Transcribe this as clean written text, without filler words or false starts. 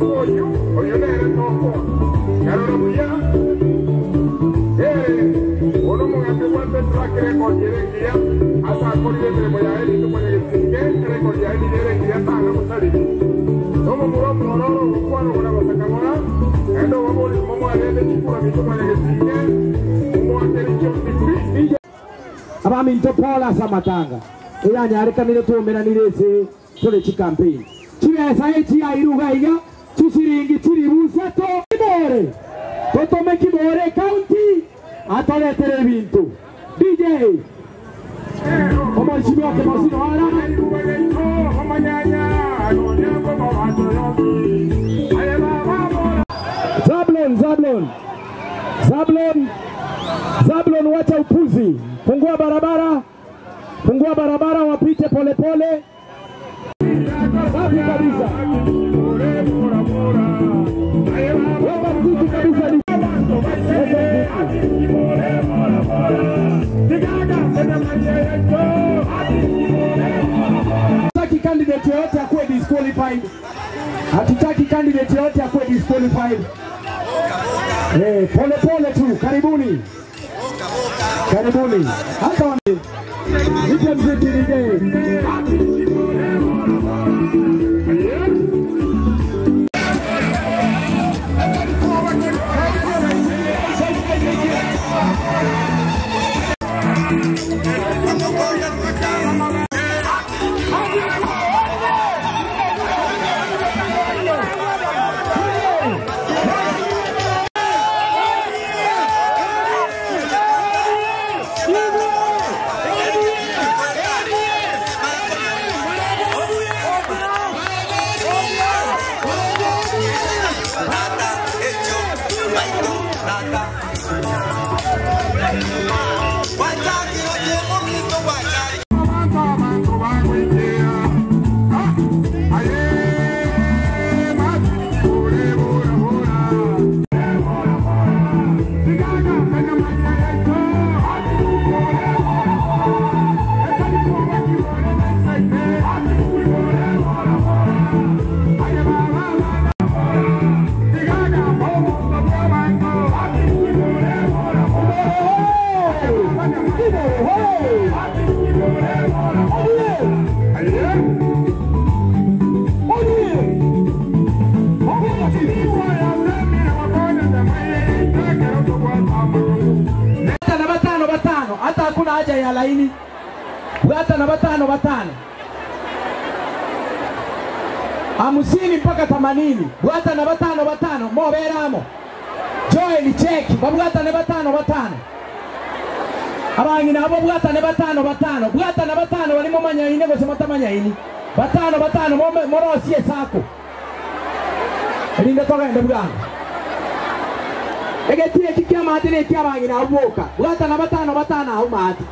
Oyio, oyio nere tokoa. Nkarora buya, ere bono omogambi obwate track record ere engiya ase akorire emeremo yaye rituko nyagetinge, erecord yaye nigo ere engiya tana gosariri. Nomomura omwororo ogokwana obona goseka ng'ora, naende obaborie momwarende chikura minto mwanyagetinge, momoakere chionsi pi. Abaminto pole ase amatanga eyanyarekanire twaumeranire ase tore chicampaign. Chibesa echi yairwe iga iga chishiringi chilifu isato. Kibore totome Kibore ecounty atoretere ebinto. DJ Omosibwa Kemosino ara. Zablon, Zablon, Zablon, Zablon, wacha upuzi, fungua barabara, fungua barabara, wapite polepole. Safi kabisa, weka mziki kabisa, ni weka mziki. Hatutaki candidate yoyote akuwe disqualified. Hatutaki candidate yoyote akuwe disqualified. Eh, pole pole tu, karibuni. Karibuni. Hata wana Nipe mziki DJ. Hata na batano batano, hata hakuna haja ya laini. Hata na batano batano, 50 mpaka 80. Bwata na batano batano, moberamo Joel cheki babwata na batano batano, abang'ina abo bwata na batano batano, bwata na batano barimo manyaine gose matamanyaini, batano batano morosie sako erinde togende bwango. Egeti eki kia maati na eki abang'ina abo boka, bwata na batano batano aho maati.